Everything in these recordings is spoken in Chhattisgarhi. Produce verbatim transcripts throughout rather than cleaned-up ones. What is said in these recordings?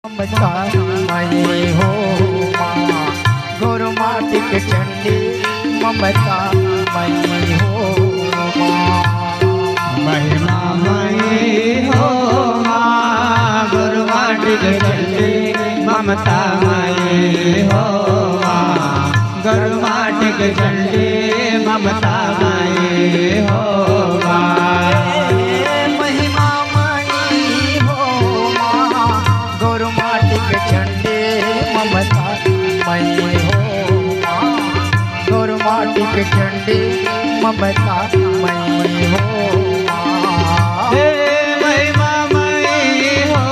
ममता मई हो माँ, गौर माटिक चंडी ममता मई हो माँ। महिमा मई हो माँ, गौर माटिक चंडी ममता मई हो माँ, गौर माटिक चंडी ममता मई हो माँ। महिमा मई हो माँ, गौर माटिक चंडी ममता मई हो माँ, गौर माटिक चंडी ममता मई हो माँ। हे महिमा मई हो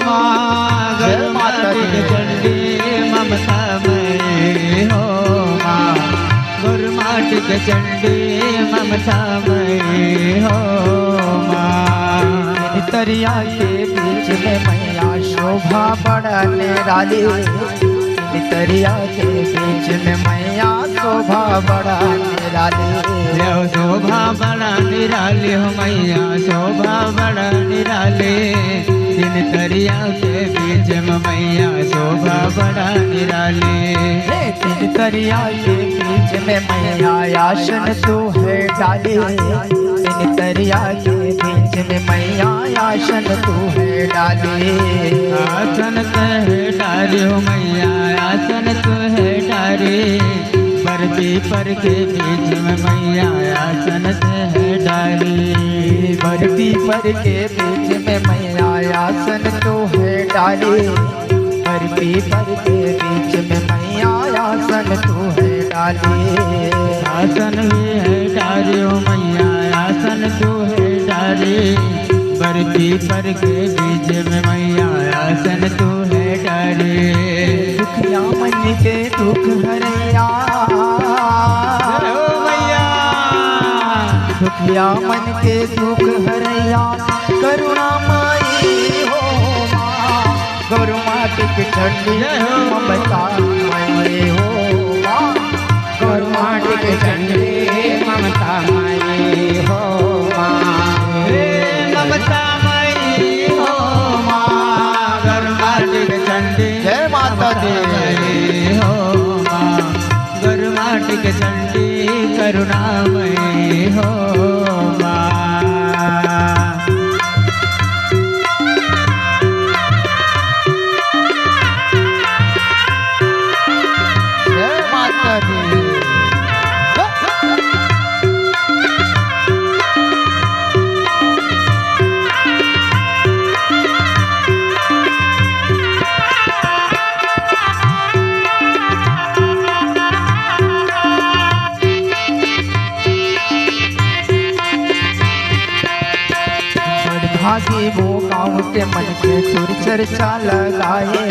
माँ, जय गौर माता दी। माटिक चंडी ममता मई हो माँ, गौर माटिक चंडी ममता मई हो माँ। तीन तरिया के बीच में मैया शोभा बड़ा निराली, तीन तरिया के बीच में मैया शोभा बड़ा निराली। यो शोभा बड़ा निराली हो मैया, शोभा बड़ा निराली। तीन तरिया के बीच में मैया शोभा बड़ा निराली। हे तीन तरिया के बीच में मैया आसन तू है डाली, तीन तरिया के बीच में मैया आसन तू है डाली। आसन तू है डाली हो मैया, आसन तू है डाली। बर पीपर के बीच में मैया आसन तू है डाली। बर पीपर के बीच में मैया आसन तू है डाली। बर पीपर के बीच में मैया आसन तू है डाली। आसन भी है डाली हो मैया, आसन तू है डाली। बर पीपर के बीच में मैया आसन तू है डाली। दुखिया मन के दुख हरैया, जय हो मैया। दुखिया मन के दुख हरैया, करुणा मई हो माँ, गौर माटिक चंडी जय हो। ममता मई हो माँ, गौर माटिक चंडी ममता मई हो माँ। हे ममता मई हो माँ, गौर माटिक चंडी जय माता दी। ममता मई हो माँ, गौर माटिक चंडी करुणामय हो माँ। जय माता दी। बड़ भागी वो गाँव के मन के तोर चर्चा लगाए,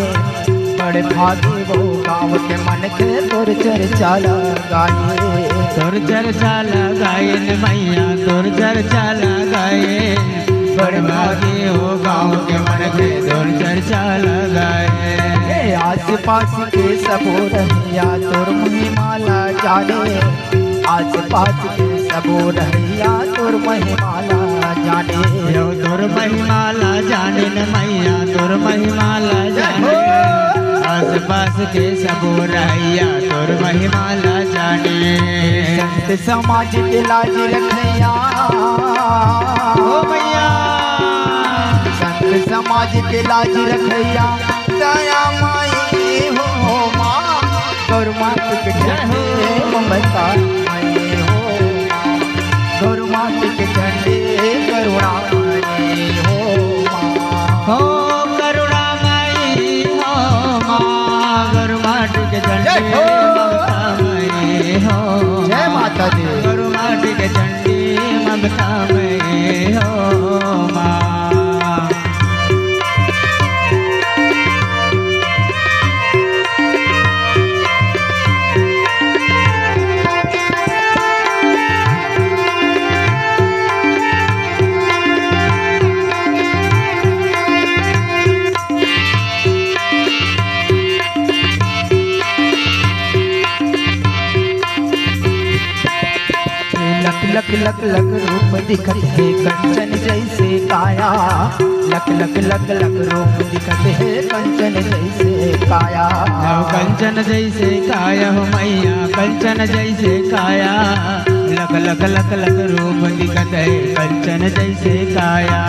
बड़ भागी वो गाँव के मन के तोर चर्चा लगाए। तोर चर्चा लगाए न मैया, तोर चर्चा लगाए, बड़ भागी वो गाँव के मन के तोर चर्चा लगाए। ए, आस पास के सबो रहिया तोर महिमा ला जाने, आस पास के सबो रहिया तोर महिमा ला जाने। यो तोर महिमा ला जाने न मैया, तोर महिमा ला जाने। आस पास के सबो रहिया तोर महिमा ला जाने। संत समाज के लाज रखैया, ओ मैया। संत समाज के लाज रखैया, दया माई हो माँ, गौर माटिक जय हो। चंडी ममता माई हो माँ, गौर माटिक चंडी करुणा माई हो माँ। हो करुणा माई हो माँ, गौर माटिक चंडी जय हो। ममता माई हो जय माँ। माता दी। गौर माटिक चंडी ममता माई हो माँ। लख लख लख रूप दिखत हे कंचन जैसे काया। लख लख लख लख रूप दिखत हे कंचन जैसे काया। जय हो कंचन जैसे काया हो मैया, कंचन जैसे काया। लख लख लख लख रूप दिखत हे कंचन जैसे काया।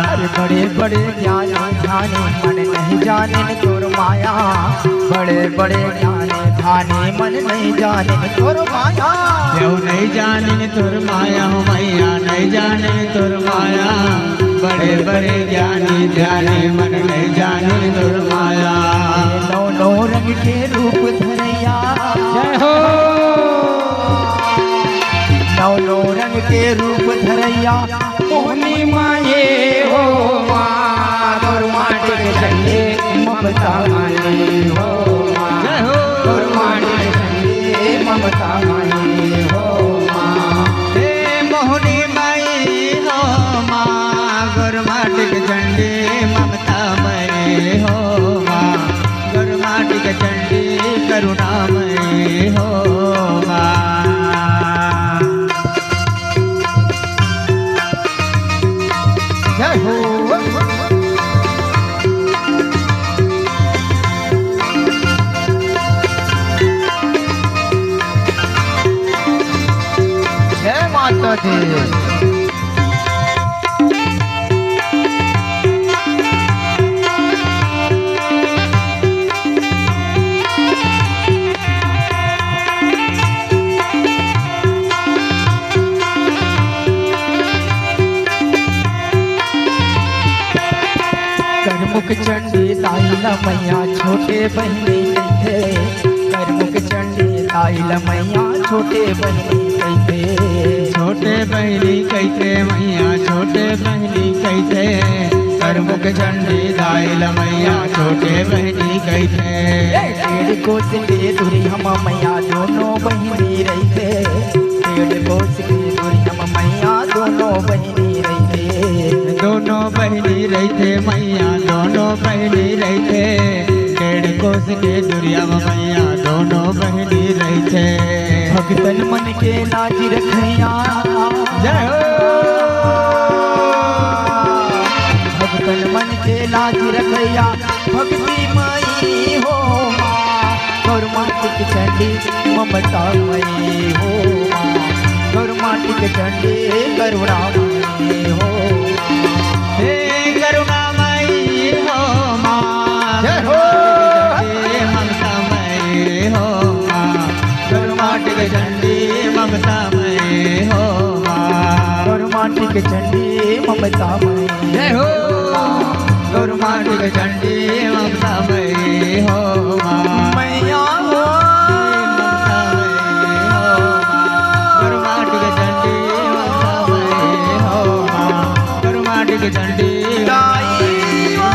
अरे बड़े बड़े ज्ञानी ध्यानी मन नहीं जाने तोर माया। बड़े बड़े ज्ञानी ध्यानी मन नहीं जाने तोर माया। केहू नहीं जाने तोर माया हो मैया, नहीं जाने तोर माया। बड़े बड़े ज्ञानी ध्यानी मन नहीं जाने तोर माया। नौ नौ रंग के रूप धरैया। जय हो। नौ नौ रंग के रूप धरैया मोहनी माये हो माँ। गौर माटी के चंडी ममता माये हो माँ। जय हो। गौर माटी के चंडी ममता माये हो माँ। हे मोहनी माई हो माँ, गौर माटी के चंडी ममता माये हो माँ। गौर माटी के चंडी करुणा माये हो माँ। जय हो। जय माता दी। करमुख चंडी दाई ला मैया छोटे बहिनी कहिथे। करमुख चंडी दाई ला मैया छोटे बहिनी कहिथे। छोटे बहिनी कहिथे मैया, छोटे बहिनी कहिथे। करमुख चंडी दाई ला मैया छोटे बहिनी कहिथे। ए, डेढ़ कोस के दूरी हम मैया दोनों बहिनी रहिथे। डेढ़ कोस के दूरी हम मैया दोनों बहिनी रहिथे। दोनों बहिनी रहिथे मैया, दोनों बहिनी रहिथे। डेढ़ कोस के दुरिया म मैया दोनों बहिनी रहिथे। भक्तन मन के लाज रखैया। जय हो। भक्तन मन के लाज रखैया। भक्ति माई हो माँ, गौर माटी के चंडी ममता माई हो माँ, गौर माटी के चंडी करुणा माई हो माँ। हे करुणा माई हो माँ, जय हो। हे ममता माई हो माँ, गौर माटी के चंडी ममता माई हो माँ। गौर माटी के चंडी ममता माई। जय हो। गौर माटी के चंडी ममता माई हो माँ। मैया हो। ममता माई हो माँ। गौर माटी के चंडी ममता माई हो माँ। गौर माटी के चंडी दाई हो।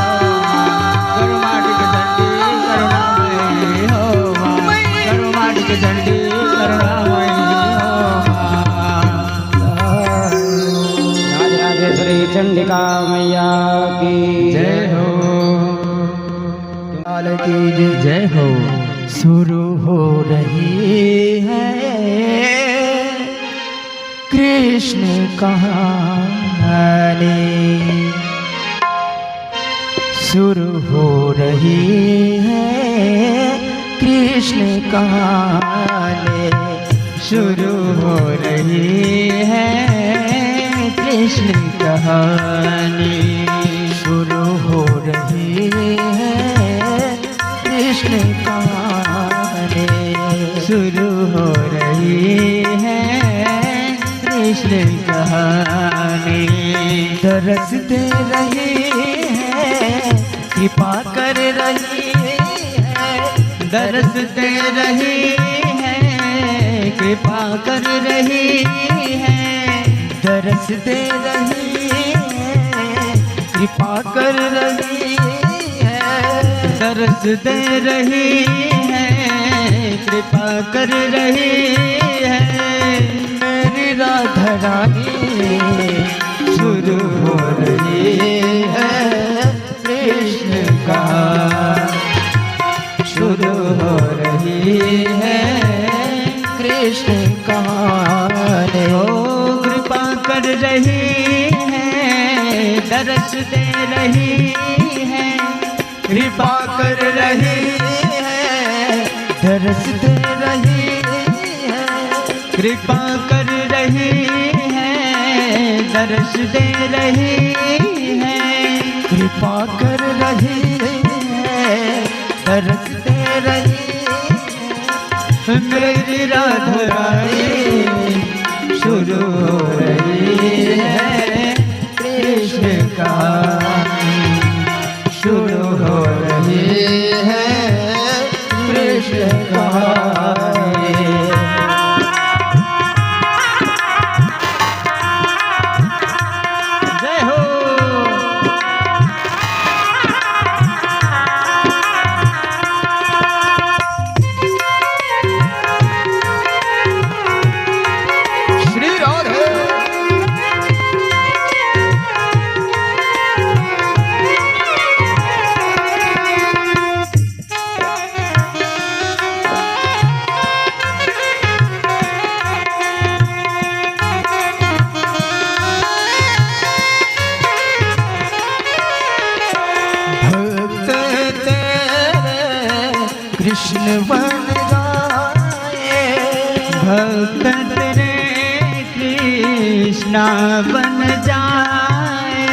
गौर माटी के चंडी करुणा माई हो माँ। गौर माटी के चंडी करुणा माई हो माँ। राजराजेश्वरी चंडिका मैया की जय हो। लाल की जय। जय हो। शुरू हो रही है कृष्ण कहानी। शुरू हो रही है कृष्ण कहानी। शुरू हो रही है कृष्ण कहानी। शुरू हो रही है कृष्ण कहानी। शुरू हो रही है कृष्ण कहानी। दरस दे रही है, कृपा कर रही है। दरस दे रही है, कृपा कर रही है। दरस दे रही है, कृपा कर रही है। दरस दे रही है, कृपा कर रही है। मेरी राधा रानी शुरू हो रही है कृष्ण कहानी। शुरू हो रही है कृष्ण कहानी। ओ दे रही है, कृपा कर रही है, दरस दे रही है, कृपा कर रही है, दरस दे रही है, कृपा कर रही है, दरस दे रही है। मेरी राधा रानी शुरू हो रही है कृष्ण कहानी, शुरू हो रही है कृष्ण कहानी। जय हो। श्री राधे। भक्त तेरे कृष्ण बन जाए, भक्त तेरे कृष्णा बन जाए,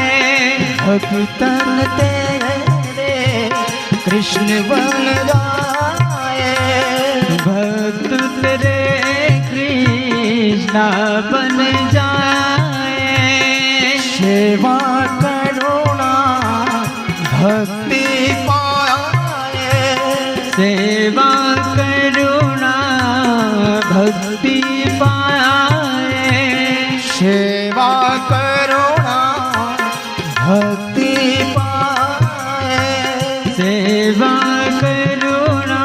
भक्तन तेरे कृष्ण बन जाए, भक्त तेरे कृष्णा बन जाए, सेवा करुणा भक्ति पाए, सेवा करुणा भक्ति पाए, सेवा करुणा भक्ति पाए, सेवा करुणा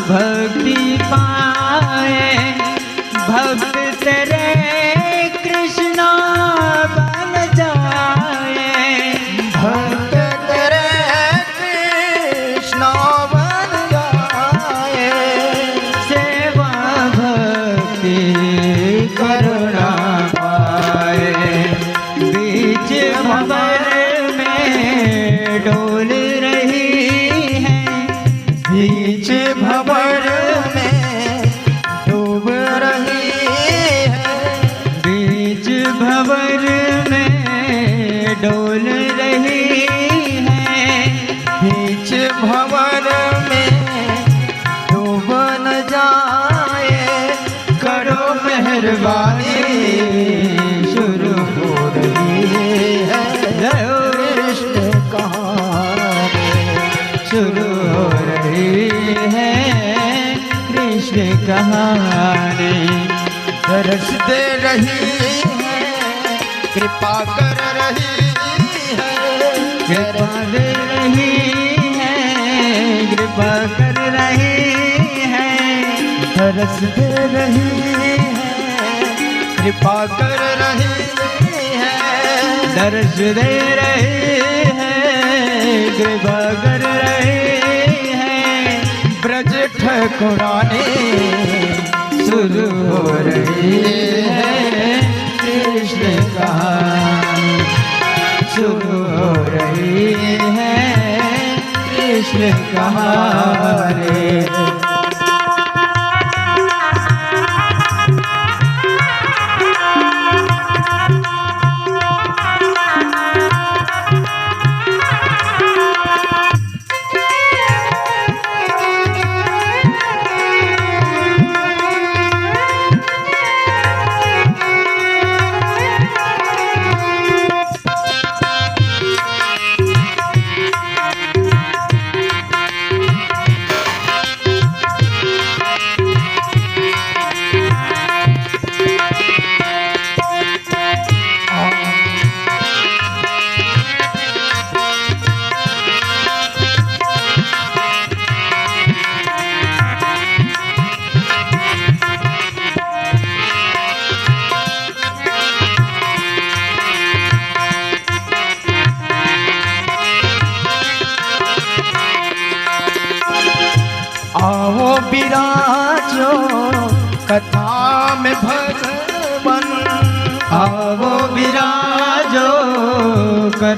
भक्ति पाए। भक्त तेरे कृष्णा बन जाए, भक्त तेरे कृष्णा बन जाए, सेवा भक्ति करुणा पाए। बीच भंवर में डोल रही है, बीच भंवर में डूब रही है, बीच भंवर में डोल रही है, बीच भंवर में डूब न जाए, करो मेहरबानी, शुरू हो रही है कृष्ण कहानी, शुरू हो रही है कृष्ण कहानी। दरस दे रही है, कृपा कर रही है, कृपा दे रही है, कृपा कर रही है, दरस दे रही है, कृपा कर रही है, दरस दे रही है, कृपा कर रही है। ब्रज ठकुरानी शुरू हो रही है कृष्ण कहानी, शुरू हो रही है कृष्ण कहानी। आओ विराजो कथा में भगवन, आओ विराजो कथा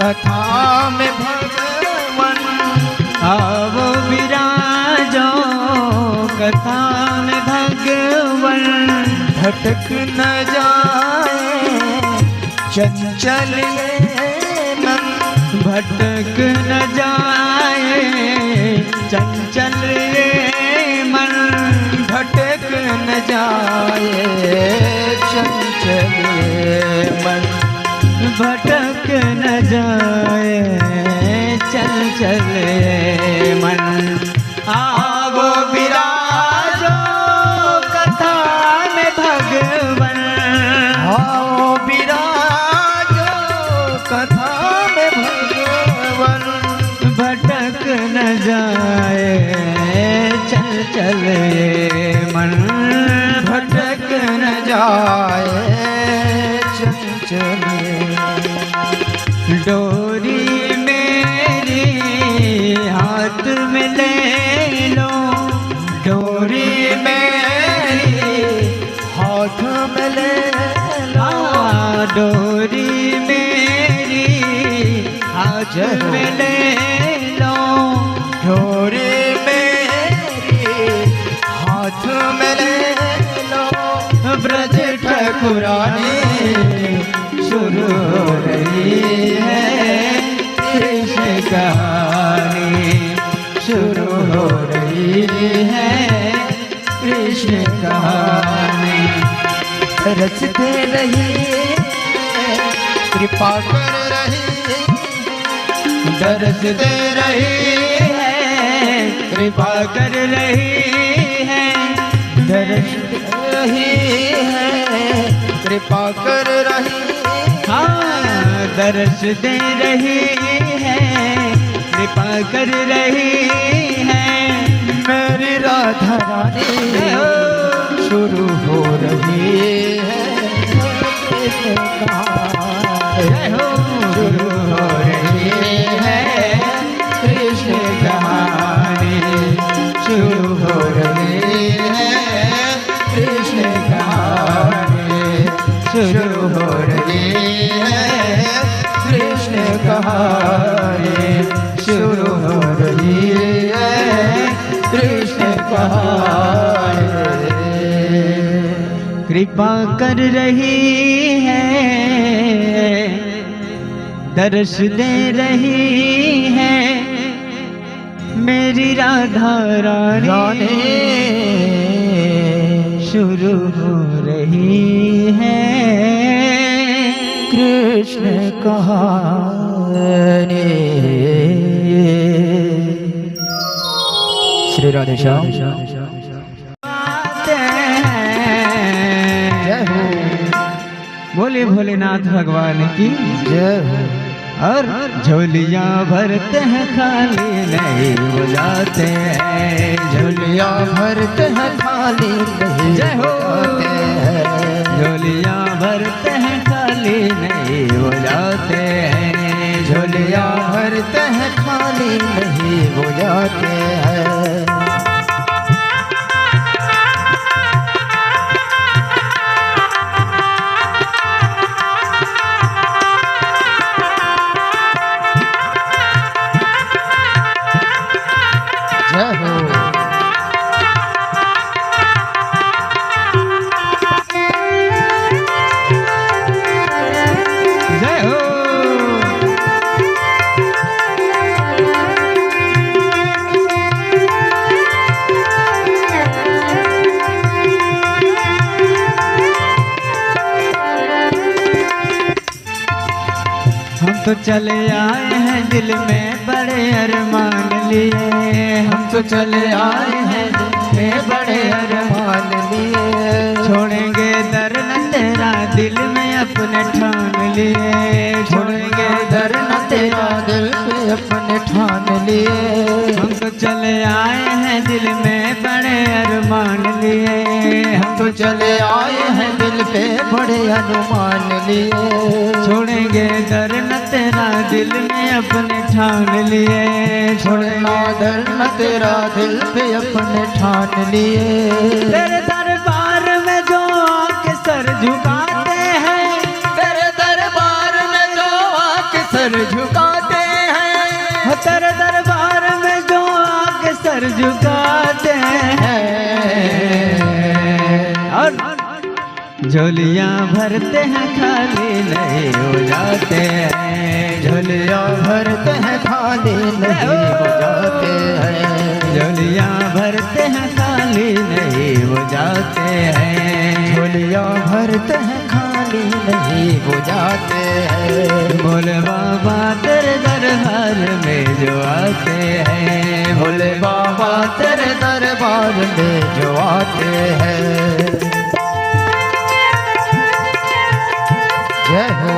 कथा में भगवन। आवो विराजो कथा में भगवन। भटक न जाए चंचल ये मन। भटक न जाए चंचल ये मन। भटक न जाए चंचल ये मन। भटक न जाए चंचल ये मन। आवो विराजो कथा में भगवन। आओ विराजो कथा में भगवन। भटक न जाए चंचल ये मन। भटक न जाए चंचल ये। डोरी मेरी हाथ में ले लो। डोरी मेरी हाथ में ले लो। हाँ, डोरी मेरी हाथ में ले लो। डोरी मेरी हाथ में ले लो। ब्रज ठाकुरानी शुरू हो रही है कृष्ण कहानी। शुरू हो रही है कृष्ण कहानी। दरस दे रही है कृपा कर रही है। दरस दे रही है कृपा कर रही है। दरस दे रही है कृपा कर रही है। हाँ, दरस दे रही है कृपा कर रही है। मेरी राधा रानी शुरू हो रही है। जय हो। शुरू हो रही है कृष्ण कहानी। शुरू हो रही है कृष्ण कहानी। शुरू हो रही है कृष्ण कहानी। शुरू हो रही है कृष्ण कहानी। कृपा कर रही है, दरस दे रही है मेरी राधा रानी। रानी। शुरू हो रही है कृष्ण कहानी। श्री राधे श्याम। जय हो। बोले भोलेनाथ भगवान की जय हो। और झोलियां भरते हैं, खाली नहीं हो जाते हैं। झोलियां भरते हैं, खाली नहीं जय हो। हो जाते हैं। झोलियां भरते हैं, खाली नहीं हो जाते हैं। झोलियां भरते हैं, खाली नहीं हो जाते हैं। जय हो। जय हो। हम तो चले आए हैं दिल में बड़े अरमान लिए। हम तो चले आए हैं दिल में बड़े अरमान लिए। छोड़ेंगे दर न तेरा दिल में अपने ठान लिए। छोड़ेंगे दर न तेरा दिल पे अपने ठान लिए। हम तो चले आए हैं दिल में बड़े अरमान लिए। हम तो चले आए हैं दिल पे बड़े अनुमान लिए। छोड़ेंगे दर न तेरा दिल में अपने ठान लिए। छोड़ना दर न तेरा दिल पे अपने ठान लिए। तेरे दरबार में जो आके सर झुकाते हैं, तेरे दरबार में जो आके सर सर झुकाते हैं। हो तेरे दरबार में जो आके सर झुकाते हैं। और झोलियां भरते हैं, खाली नहीं हो जाते हैं। झोलियां भरते हैं, खाली नहीं हो जाते हैं। झोलियां भरते हैं, खाली नहीं हो जाते हैं। झोलियां भरते हैं, खाली नहीं हो जाते हैं। भोले बाबा तेरे दरबार में जो आते हैं। भोले बाबा तेरे दरबार में जो आते हैं। जय हो।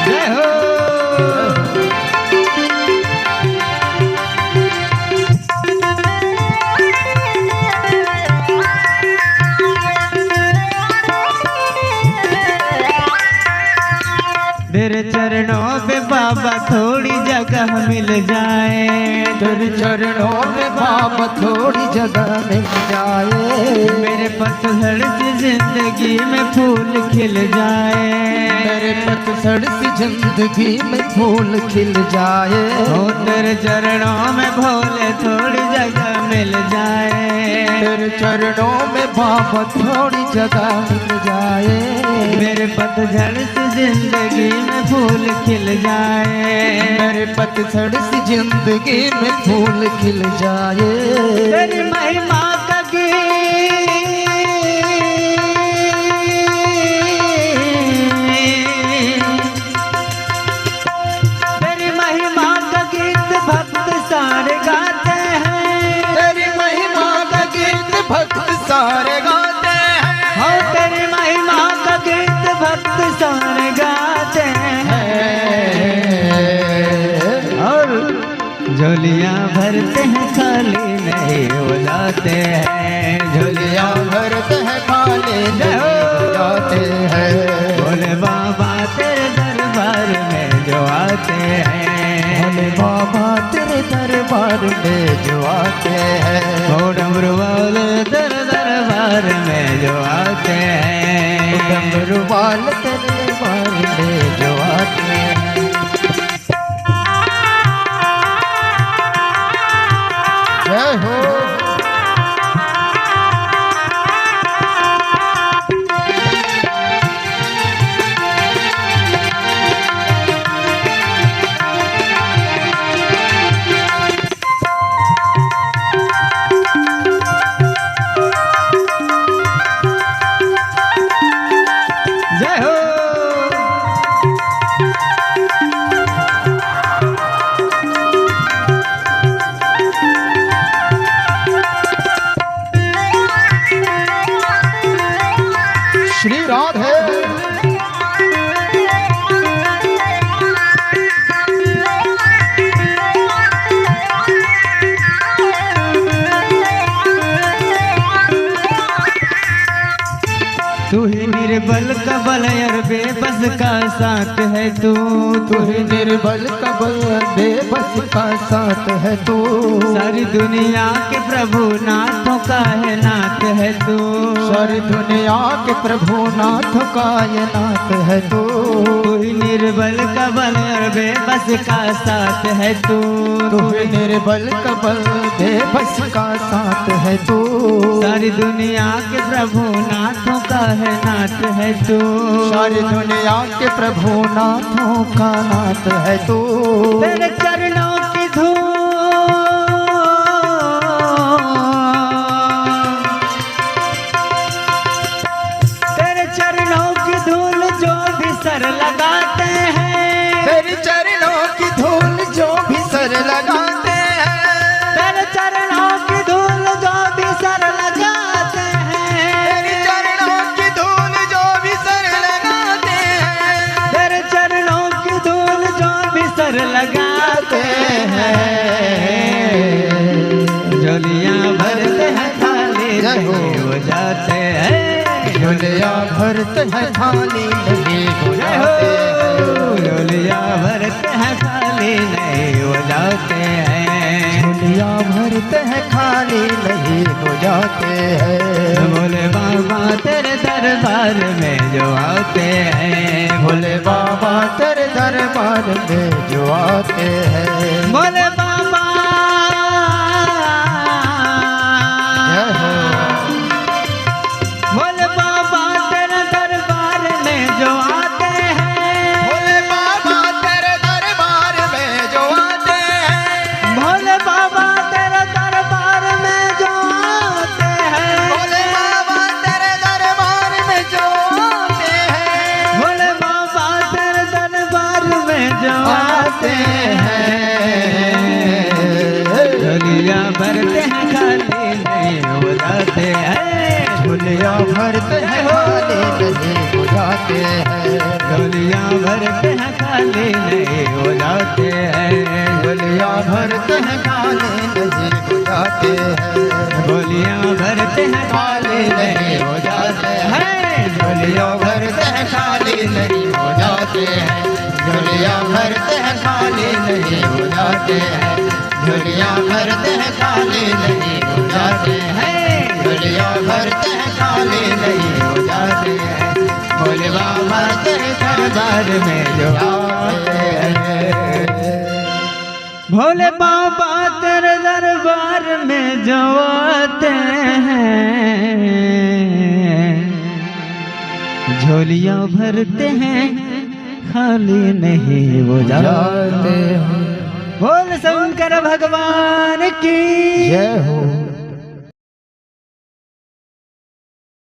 जय हो। तेरे चरणों पे बाबा थोड़ी जगह मिल जाए। तेरे चरणों में बाबा थोड़ी जगह मिल जाए। मेरे पतझड़ सी जिंदगी में फूल खिल जाए। मेरे पतझड़ सी जिंदगी में फूल खिल जाए। हो तेरे चरणों में भोले थोड़ी जगह मिल जाए। तेरे चरणों में बाबा थोड़ी जगह मिल जाए। मेरे पतझड़ सी जिंदगी में फूल खिल जाए। मेरे पतझड़ सी जिंदगी में फूल खिल जाए। तेरी महिमा का गीत, तेरी महिमा का गीत भक्त सारे गाते हैं। तेरी महिमा का गीत भक्त सारे गाते हैं। हाँ, तेरी महिमा का गीत भक्त सारे गाते हैं। और झोलियां भरते हैं, खाली नहीं हो जाते हैं। झोलियां भरते हैं, खाली नहीं हो जाते हैं। भोले बाबा तेरे दरबार में जो आते हैं। भोले बाबा तेरे दरबार में जो आते हैं। ओ डमरू वाले तेरे दरबार में जो आते हैं। डमरू वाले तेरे दरबार में जो आते हैं। जय हो। जय हो। श्री राधे। तू ही निर्बल का बल और बेबस का साथ है तू। तू ही निर्बल का बल, बेबस का साथ है तू। सारी दुनिया के प्रभु नाथों का है नाथ है तू। सारी दुनिया के प्रभु नाथों का ये नाथ है तू। तू ही निर्बल का बल और बेबस का साथ है तू। तू ही निर्बल का बल, बेबस का साथ है तू। सारी दुनिया के प्रभु नाथों का है नाथ है तू। सारी दुनिया के प्रभु नाथों का नाथ है तू। तेरे चरणों की धूल, तेरे चरणों की धूल जो भी सर लगाते हैं। तेरे चरणों की धूल जो भी सर लगाते हैं। तेरे चरणों की धूल जो भी सर लगाते हैं। तेरे चरणों की धूल जो भी सर लगाते हैं। तेरे चरणों की धूल जो भी सर लगाते हैं। झोलियां भरते हैं, खाली जय हो। नहीं हो जाते हैं। झोलियां भरते हैं, खाली नहीं हो जय हो। जाते हैं। हैं, खाली नहीं हो जाते हैं। झोलियाँ भरते हैं, खाली नहीं हो जाते हैं। भोले बाबा तेरे दरबार में जो आते हैं। भोले बाबा तेरे दरबार में जो आते हैं। भोले बाबा, जय हो। भोले बाबा तेरे दरबार में जो आते हैं। भोले बाबा तेरे दरबार में जो आते हैं। भोले बाबा तेरे दरबार में जो आते हैं। भोले बाबा तेरे दरबार में जो आते हैं। भोले बाबा तेरे दरबार में जो आते हैं। झोलियाँ भरते हैं, खाली नहीं हो जाते हैं। झोलियाँ भरते हैं, खाली नहीं हो जाते हैं। झोलियाँ भरते हैं, खाली नहीं हो जाते हैं। झोलियाँ भरते हैं, खाली नहीं हो जाते हैं। झोलियाँ भरते हैं, खाली नहीं हो जाते हैं। झोलियाँ भरते हैं, खाली नहीं हो जाते हैं। झोलियाँ भरते हैं, खाली नहीं हो जाते हैं। झोलियाँ भरते हैं, खाली नहीं हो जाते हैं। झोलियाँ भरते हैं, खाली नहीं हो जाते हैं। भोले बाबा तेरे दरबार में जो आते हैं। भोले बाबा तेरे दरबार में जो आते हैं। झोलियाँ भरते हैं, खाली नहीं वो जाते हैं। बोल शंकर भगवान की जय हो।